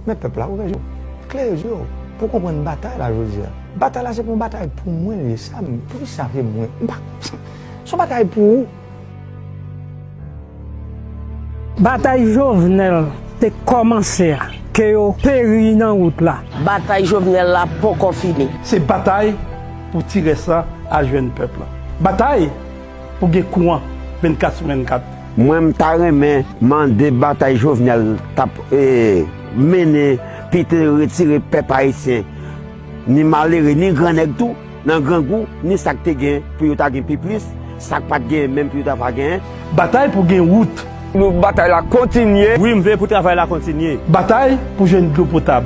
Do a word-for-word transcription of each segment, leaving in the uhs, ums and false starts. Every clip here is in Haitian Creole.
Men pèp la, ouvè je w, klere je w, pou w konprann batay la jodi a. Batay la se pou yon batay pou mwen li ye, sa m, poukisa se mwen? M pa, se yon batay pou ou. Batay Jovenel te kòmanse a, ke yo peri nan wout la. Batay Jovenel la poko fini. Se batay pou ti rès la al jwenn pèp la. Batay pou gen kouran vennkat sou vennkat. Mwen, m ta renmen mande batay Jovenel t ap, e, mennen, pou te retire pèp ayisyen, ni malere, ni grannèg tou, nan grangou, ni sa k te gen pou yo ta gen pi plis, sa k pa t gen menm pou yo ta va genyen. Batay pou gen wout. Nou, batay la kontinye. Wi, m vle pou travay la kontinye. Batay pou jwenn dlo potab.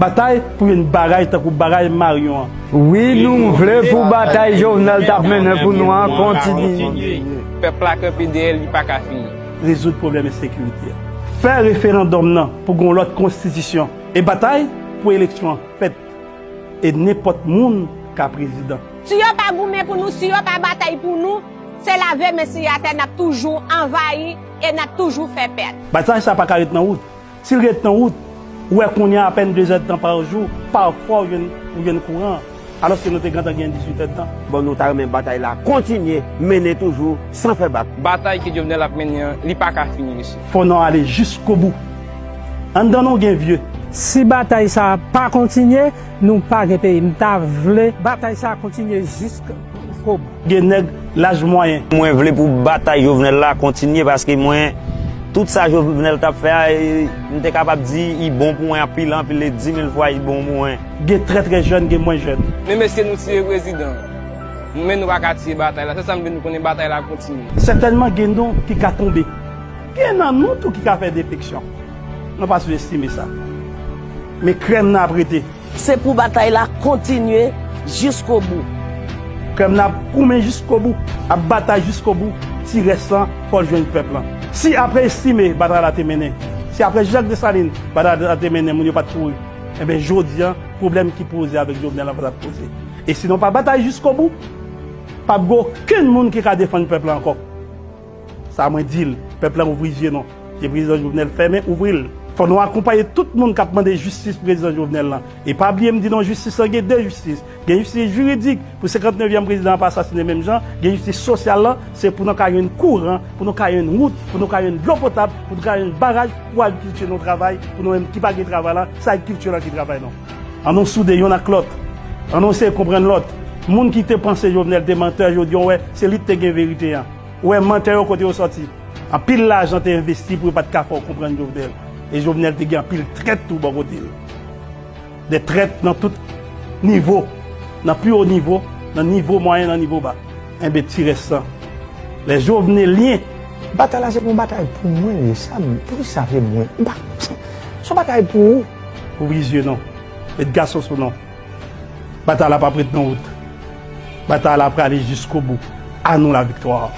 Batay pou jwenn baraj tankou baraj Marion an. Wi, nou vle pou batay Jovenel t ap mennen pou nou an kontinye. Pèp la kanpe dèyè l, li pa ka fini. Rezoud pwoblèm ensekirite a. Fè referandòm nan pou gen yon lòt konstitisyon. E batay pou eleksyon an fèt. E nenpòt moun ka prezidan. Si yo pa goumen pou nou, si yo pa batay pou nou, se lave men sou atè n ap toujou anvayi e n ap toujou fè pèt. Batay sa pa ka ret nan wout. Si l ret nan wout, ou wè kounye a apèn de zèdtan pa jou, pafwa ou jwenn, ou jwenn kouran, alòske nou te gentan gen dizuit èdtan. Bon, nou ta renmen batay la kontinye, mennen toujou, san fè bak. Batay ke Jovenel ap mennen an, li pa ka fini, mesye. Fò nou ale jiskobou. Anndan nou gen vye. Si batay sa a pa kontinye, nou pa gen peyi. M ta vle batay sa a kontinye jiskobou. Gen nèg laj mwayen. Mwen vle pou batay Jovenel la kontinye paske mwen, tout sa Jovenel t ap fè a, e, m te kapab di, i bon pou mwen anpil, anpil, e di mil fwa i bon pou mwen. Gen trè, trè jèn, gen mwen jèn. Men mesye, nou tiye prezidan. Men nou pa ka tiye batay la. Se sa m vle nou konnen, batay la kontinye. Sètènman, gen non ki ka tonbe. Gen nan nou tou ki ka fè defeksyon. Nou pa sou estime sa. Men krèm nan ap rete. Se pou batay la kontinye jiskobou. Krèm nan ap goumen jiskobou, ap batay jiskobou, ti rès lan, fò l jwenn pèp lan. Si apre Estimé batay la te mennen, si apre Jacques Dessalines batay la te mennen, moun yo pa t kouri, enben, jodi a, pwoblèm ki poze avèk Jovenel la pa t ap poze. E si nou pa batay jiskobou, p ap gen okenn moun ki ka defann pèp la ankò. Sa mwen di l, pèp la ouvri zye nou. Zye prezidan Jovenel fèmen, ouvri l. Fò nou akonpaye tout moun k ap mande jistis prezidan Jovenel lan. E pa bliye m di nou, jistis lan gen de jistis. Gen jistis jiridik pou senkantnevyèm prezidan an pa asasinen menm jan, gen jistis sosyal lan, se pou nou ka jwenn kouran, pou nou ka jwenn wout, pou nou ka jwenn dlo potab, pou nou ka jwenn baraj, pou agrikilti nou travay, pou nou menm ki pa gen travay la, se agrikilti lan ki travay nou. An nou soude yonn ak lòt. An nou eseye konprann lòt. Moun ki te panse Jovenel te mantè, jodi a w wè se li ki te gen verite an. Ou wè mantè yo kote yo sòti. Anpil lajan te envesti pou yo pa t ka fè w konprann Jovenel. E Jovenel te gen anpil trèt tou bò kote l. De trèt nan tout nivo, nan pi wo nivo, nan nivo mwayen, nan nivo ba. Enben, ti rès lan. Les Joveneliens. Batay la se pou yon batay pou mwen li ye, sa m, poukisa se mwen? M pa, se yon batay pou ou. Ouvri zye nou. Met gason sou nou. Batay la p ap ret nan wout. Batay la prale jiskobou. A nou laviktwa.